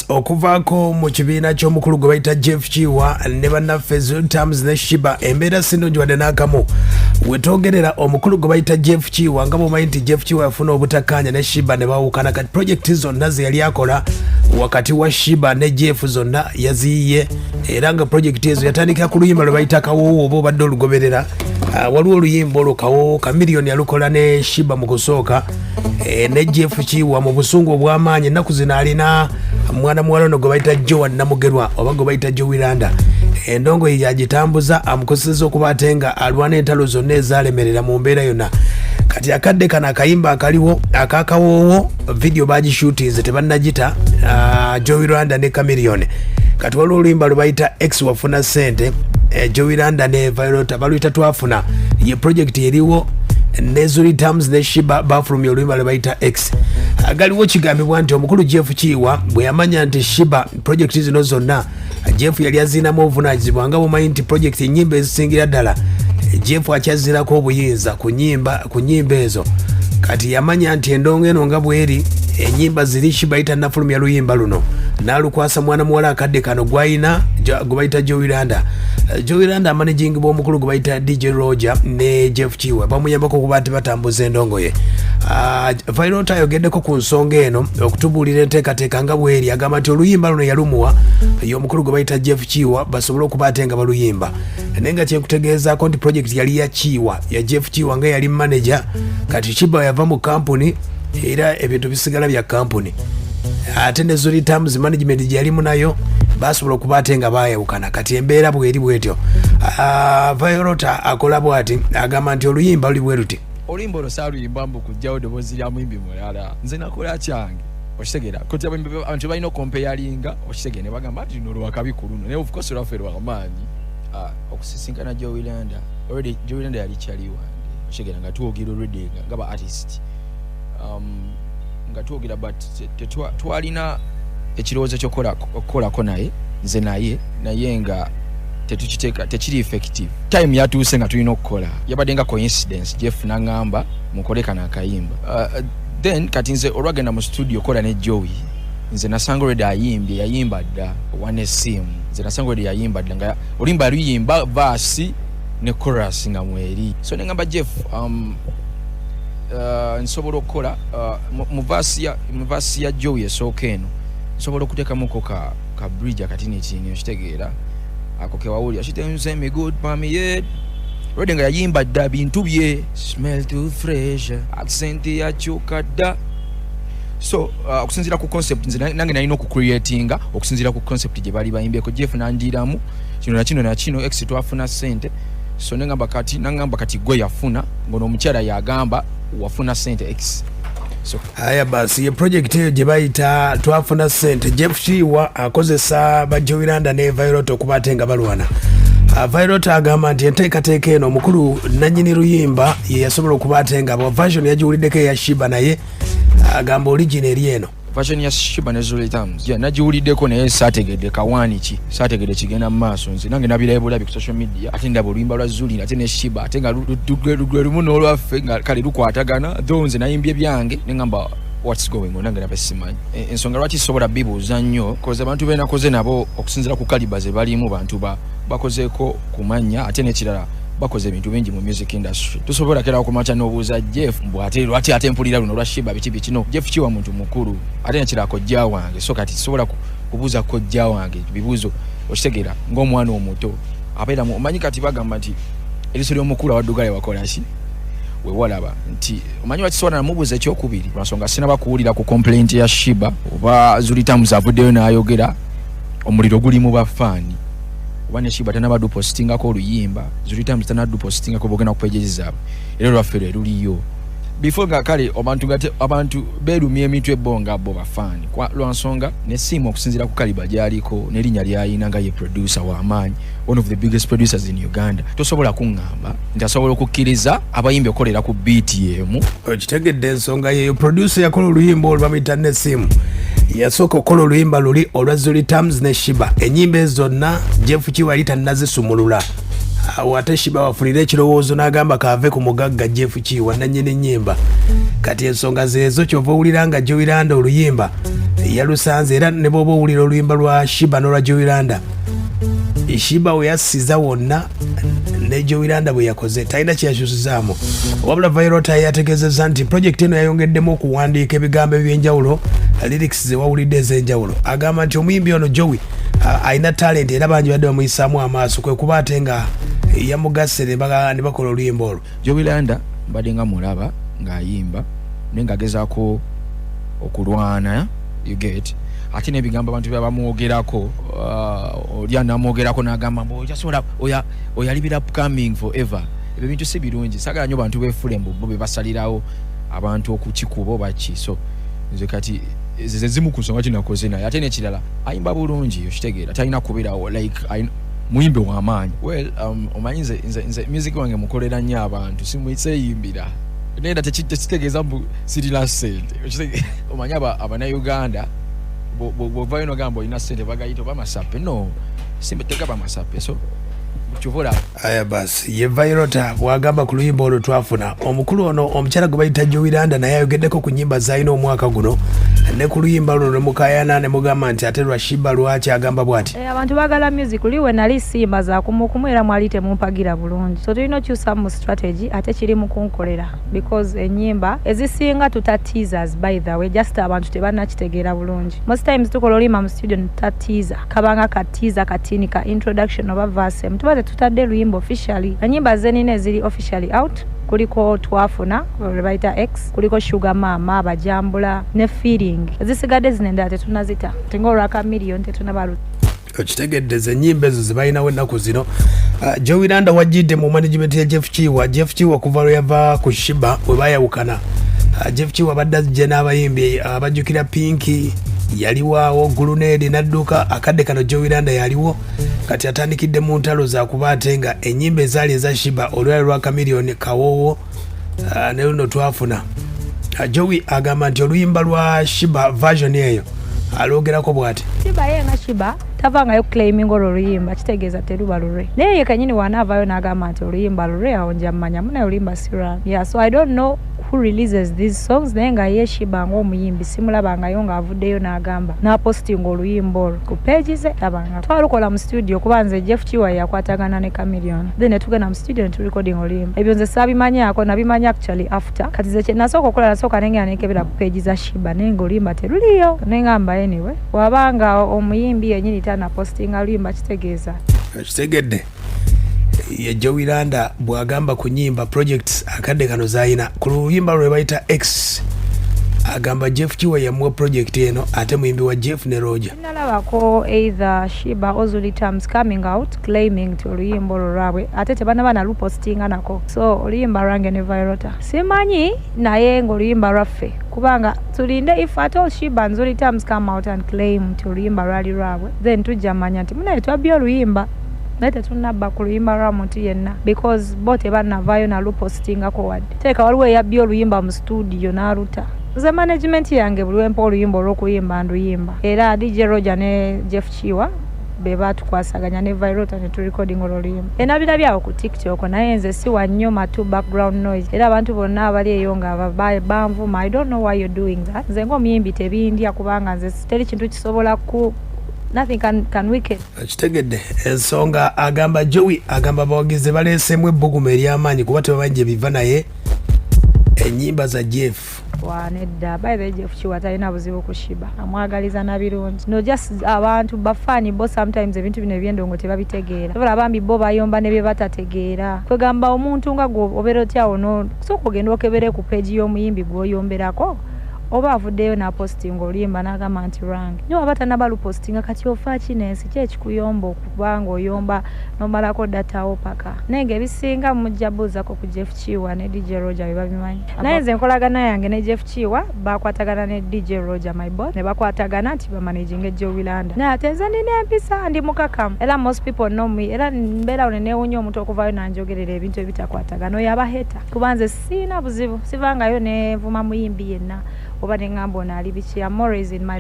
Okuvaako mu kibiina ky'omukulu gwe bayita Jeff Kiwa ne bannaffe Zulu Terms ne Sheebah, embeera si nnungi wadde n'akamu. Wetwogerera, omukulu gwe bayita Jeff Kiwa, nga bwomanyi nti Jeff Kiwa yafuna obutakkaanya ne Sheebah ne bawukana, kati projekiti zonna ze yali akola wakati wa Sheebah ne Jeff zonna yaziyiye, era nga projekiti ezo yatandikira ku luyimba lwe bayita Kawoowo. Oba obadde olugoberera, waliwo oluyimba olwo Kawoowo, Chameleone yalukola ne Sheebah mu kusooka, ne Jeff Kiwa mu busungu obw'amaanyi ennaku zino alina mwana muwala ono gwe bayita Joan Namugerwa oba gwe bayita Jowy Landa. Endongo ye yagitambuza, amukozeseza okuba ate nga alwana entalo zonna ezalemerera mu mbeera yonna. Kati akadde kano akayimba akaliwo akakawoowo, vidiyo bagishutinze, tebannagita, Jowy Landa ne Chameleone. Kati waliwo oluyimba lwe bayita Ex Wafuna Sente, Jowy Landa ne Vyroota, baluyita Twafuna. Ye project eriwo ne Zuli Tams ne Sheebah, bafulumya oluyimba lwe bayita Ex. Galiwo kigambibwa nti omukulu Jeff Kiwa bwe yamanya nti Sheebah project zino zonna Jeff yali azinamu obuvunanyizibwa, nga bwomanyi nti project enyimba ezisingira ddala Jeff akyazirako obuyinza ku nyimba ezo, kati yamanya nti endongo eno nga bweri enyimba ziri, Sheebah tannafulumya luyimba luno, n'alukwasa mwana muwala akadde kano gwayina gwe bayita Jowy Landa. Jowy Landa amanagingibwa omukulu gwe bayita DJ Roger ne Jeff Kiwa, bamuyambako okuba nti batambuza endongo ye. Vyroota ayogeddeko ku nsonga eno okutubuulira enteekateeka nga bweri. Agamba nti oluyimba luno yalumuwa ye omukulu gwe bayita Jeff Kiwa basobole okuba ate nga baluyimba, naye nga kyenkutegeezaako nti project yali ya Kiwa, ya Jeff Kiwa nga yali manager. Kati Sheebah yava mu kampuni, era ebintu bisigala bya kampuni, ate ne Zuli Terms management gye yalimu nayo basobola okuba ate nga bayawukana. Kati embeera bweri bwetyo. Vyroota akola bwati, agamba nti oluyimba luli bwe luti. Oluyimba olwo saaluyimba mbu kujjawo ddoboozi lya muyimbi mulala. Nze nakola kyange, okitegeera? Kati abantu balina okompeyalinga, okitegeera, ne bagamba nti luno lwakabi ku luno, naye of course lwaffe lwamaanyi. Okusisinkana Jowy Landa, already Jowy Landa yali kyali wange, okitegeera, nga twogera already nga ba artist, nga twogera, but twalina ekirowoozo ky'okukolako naye, nze naye nga tetukiteeka, tekiri effective. Time yatuuse nga tulina okukola, yabadde nga coincidence. Jeff naŋŋamba mukole kano akayimba. Then kati nze olwagenda mu studio kola ne Joey, nze nasanga already ayimbye, yayimba dda wane simu. Nze nasanga already yayimba dda, nga oluyimba luyimba verse ne chorus nga mweri. So neŋŋamba Jeff, nsobola okukola mu verse ya Joey esooka eno, nsobola okuteekamuko ka bridge akatinitini, okitegeera, ako kewawulira, "She tells me good pa me head." Already nga yayimba dda bintu bye, "Smell too fresh", accent yakyuka dda. So okusinziira ku concept, nze nange nalina okucreatinga okusinziira ku concept gye bali bayimbyeko. Jeff nandiramu kino nakino nakino, "Ex twafuna sente." So nengamba kati, nangamba kati gwe yafuna ngono omukyala yagamba wafuna sente ex. So Aya basi, ye project eyo gye bayita Twafuna Sente. Jeff Kiwa akozesa ba Jowy Landa ne Vyroota okuba ate nga balwana. Vyroota agamba nti enteekateeka eno omukulu nanyini luyimba ye yasobola okuba ate nga version yagiwuliddeko eya Sheebah, naye agamba origin eri eno. Version ya Sheebah ne Zuli Tams, yeah, nagiwuliddeko naye saategedde kawaani ki, saategedde kigenda mu maaso. Nze nange nabirayo bulabi ku social media, ate ndaba oluyimba lwa Zuli ate ne Sheebah, ate nga lwe lumu n'olwaffe, nga kale lukwatagana, though nze nayimbye byange. Neŋŋamba, "What's going on?" Nange naba simanyi. Ensonga lwaki sobola bibuuza nnyo, koze abantu benakoze nabo okusinziira ku caliber ze balimu, bantu bakozeeko kumanya, ate n'ekirala bakoze ebintu bingi mu music industry. Tosobola kera kumakya n'obuuza Jeff mbu ate lwaki ate mpulira luno lwa Sheebah, biki biki. No, Jeff Kiwa muntu mukulu, ate nekirala kojja wange, so kati sobola kubuuza kojja wange bibuuzo, okitegeera, ng'omwana omuto abeera omanyi kati bagamba nti eriiso ly'omukulu awaddugala wakola ki wewalaba nti omanyi wakisobola namubuuza ekyokubiri, lwansonga sinaba kuwulira ku complaint ya Sheebah oba Zuli Tams avuddeyo n'ayogera. Omuliro guli mu bafaani, oba ne Sheebah tanaba dupostingako oluyimba, Zuli Tams tanaba dupostingako, bogenda ku pages zaabwe, era olwaffe lwe luliyo before. Nga kale abantu nga abantu beerumya emitwe bo nga bo bafaani lwansonga nesiimu okusinziira ku caliber gy'aliko n'erinnya ly'ayina nga ye producer w'amaanyi, one of the biggest producers in Uganda, tosobola kuŋŋamba nti asobola okukkiriza abayimbi okukolera ku beat emu. Okitegedde ensonga yeyo. Producer yakola oluyimba olwo bamuyita Nesimu, yasooka okukola oluyimba luli olwa Zuli Tams ne Sheebah. Enyimba ezo zonna Jeff Kiwa yali tannazisumulula. Awo ate Sheebah wafunire ekirowoozo n'agamba kaave ku mugagga Jeff Kiwa nannyini nnyimba. Kati ensonga zeezo, kyova owulira nga Jowy Landa oluyimba yalusanze, era ne bw'oba owulira oluyimba lwa Sheebah n'olwa Jowy Landa, Sheebah we yassiza wonna ne Jowy Landa bwe yakoze talina kyeyakyusizaamu. Wabula Vyroota yategeezezza nti project eno yayongeddemu okuwandiika ebigambo ebyenjawulo, lyrics zewawulidde ez'enjawulo. Agamba nti omuyimbi ono Jowy alina talent era bangi badde bamuyisaamu amaaso, kwe kuba ate nga yamugasse ne bakola oluyimba olwo. Jowy Landa mbadde nga mulaba ng'ayimba, naye ng'agezaako okulwana, you get, ate n'ebigambo abantu byabamwogerako, oli anamwogerako n'agamba mbu ojasobola oya oyalibira upcoming forever. Ebyo bintu si birungi. Sagala nnyo bantu beefule mbu bo be basalirawo abantu okukikuba oba ki. So nze kati ezo ze zimu ku nsonga kinakoze naye. Ate n'ekirala, ayimba bulungi, okitegeera, talina kubeerawo like muyimbi w'amaanyi. Well, omanyi nze music wange mukolera nnyo abantu, seeyimbira, naye era tekitegeeza mbu sirina ssente. Okitegeera? Omanyi abannayuganda bw'ovayo nogamba olina ssente bagayita oba masape. No, simba tegaba masape, so kyova olaba. Aya basi, ye Vyroota bwagamba ku luyimba olwo twafuna. Omukulu ono omukyala gwe bayita Jowy Landa naye ayogeddeko ku nnyimba z'alina omwaka guno ne ku luyimba luno ne mukayana ne mugamba nti ate lwa Sheebah lwaki agamba bw'ati. Abantu baagala music. Luli we nali siyimba zakumukumu era mwali temumpagira bulungi, so tulina okyusa mu strategy, ate kiri mu kunkolera because ennyimba ezisinga tuta teasers. By the way, just abantu tebannakitegeera bulungi. Most times tukola oluyimba mu studio netuta teaser, kabanga ka teaser katini ka introduction oba verse emu, tuba tetutadde luyimba officially. Ennyimba zenina eziri officially out kuliko Twafuna lwe bayita X, kuliko Sugar Mama, Abajambula ne Feeling. Ezisigadde zino endala tetunazita, tinga olwa Chameleone tetunabalu. Okitegedde, ze ennyimba ezo ze balinawo ennaku zino. Jowy Landa wajjidde mu management ya Jeff Kiwa. Jeff Kiwa kuva lwe yava ku Sheebah we bayawukana, Jeff Kiwa badde ajja n'abayimbi abajjukira Pinky yaliwaawo, Grenade n'adduka. Akadde kano Jowy Landa yaliwo, kati atandikidde mu ntalo zakuba ate nga ennyimba ezaali eza Sheebah, olwali lwa Chameleone, Kawowo, ne luno Twafuna. Jowy agamba nti oluyimba lwa Sheebah version eyo alwogerako bw'ati. Sheebah ye nga Sheebah tavangayo claiming olwo oluyimba, kitegeeza teruba lulwe, naye ye kenyini wanaavayo n'agamba nti oluyimba lulwe, awo nja mmanya munaye oluyimba si lwange. Yeah, so I don't know who releases these songs, naye nga ye Sheebah ng'omuyimbi simulabangayo ng'avuddeyo n'agamba n'apostinga oluyimba olwo ku page ze. Tabanga twalukola mu studio, kuba nze Jeff Kiwa yakwatagana ne Chameleone, then ne tugenda mu studio ne turecording oluyimba. Ebyo nze saabimanyako, nabimanya actually after. Kati nze kye nasooka okukola, nasooka nengenda nenkebera ku page za Sheebah, naye nga oluyimba teruliyo. Nengamba anyway, wabanga omuyimbi yenyini tanapostinga luyimba, kitegeeza Ekitegedde, ye Jowy Landa bw'agamba ku nyimba projects akadde kano zayina. Ku luyimba lwe bayita X, agamba Jeff Kiwa yamuwa project eno, ate muyimbi wa Jeff ne Roger. Nalabako either Sheebah or Zuli Tums coming out claiming nti oluyimba olwo lwabwe, ate tebanaba nalupostinga nako. So oluyimba lwange ne Vyroota simanyi, naye ng'oluyimba lwaffe, kubanga tulinde if at all Sheebah and Zuli Tums come out and claim nti oluyimba lwali lwabwe, then tujja manya nti munaye twabbye oluyimba, naye tetunabba ku luyimba lwa muntu yenna because bo tebannavaayo nalupostingako wadde. Teeka waliwo eyabbye oluyimba mu studio n'aluta. Nze management yange buli wempa oluyimba olw'okuyimba nduyimba, era DJ Roger ne Jeff Kiwa be batukwasaganya ne Vyroota ne turecording olwo oluyimba. Enabirabye awo ku TikTok, naye nze siwa nnyo matu background noise, era abantu bonna abali eyo nga banvuma. I don't know why you're doing that. Nze ng'omuyimbi tebindya, kubanga nze teri kintu kisobola ku nothing can weaken. Kitegedde ensonga. Agamba Jowy, agamba abawagizi baleeseemu ebbugumu ery'amaanyi kuba tebamanyi gye biva, naye ennyimba za Jeff. Wa nedda, by the way, Jeff Kiwa talina buzibu ku Sheebah, amwagaliza na birungi. No, just abantu bafaani bo sometimes ebintu bino ebyendongo tebabitegeera. Sobola bambi bo bayomba ne bye batategeera. Kwegamba omuntu nga gwe obeera otyawo, no sooka ogenda okebere ku page y'omuyimbi gw'oyomberako oba avuddeyo n'apostinga oluyimba n'agamba nti lwange. Naye waba tannaba lupostinga, kati ofa ki n'ensi? Ki ekikuyomba okuba ng'oyomba n'omalako datawo paka? Naye ng'ebisinga mujja buuzako ku Jeff Kiwa ne DJ Roger, bye babimanyi. Naye nze enkolagana yange ne Jeff Kiwa, bakwatagana ne DJ Roger, my boss, ne bakwatagana nti bamanaginga Jowy Landa. Naye ate nze nina empisa, ndi mukakamu, era most people know me, era mbeerawo ne neewuunya omuntu okuvaayo nanjogerera ebintu ebitakwatagana. Oyo aba hater, kuba nze siina buzibu, sivangayo nenvuma muyimbi yenna oba neŋŋamba ono ali biki. I'm always in my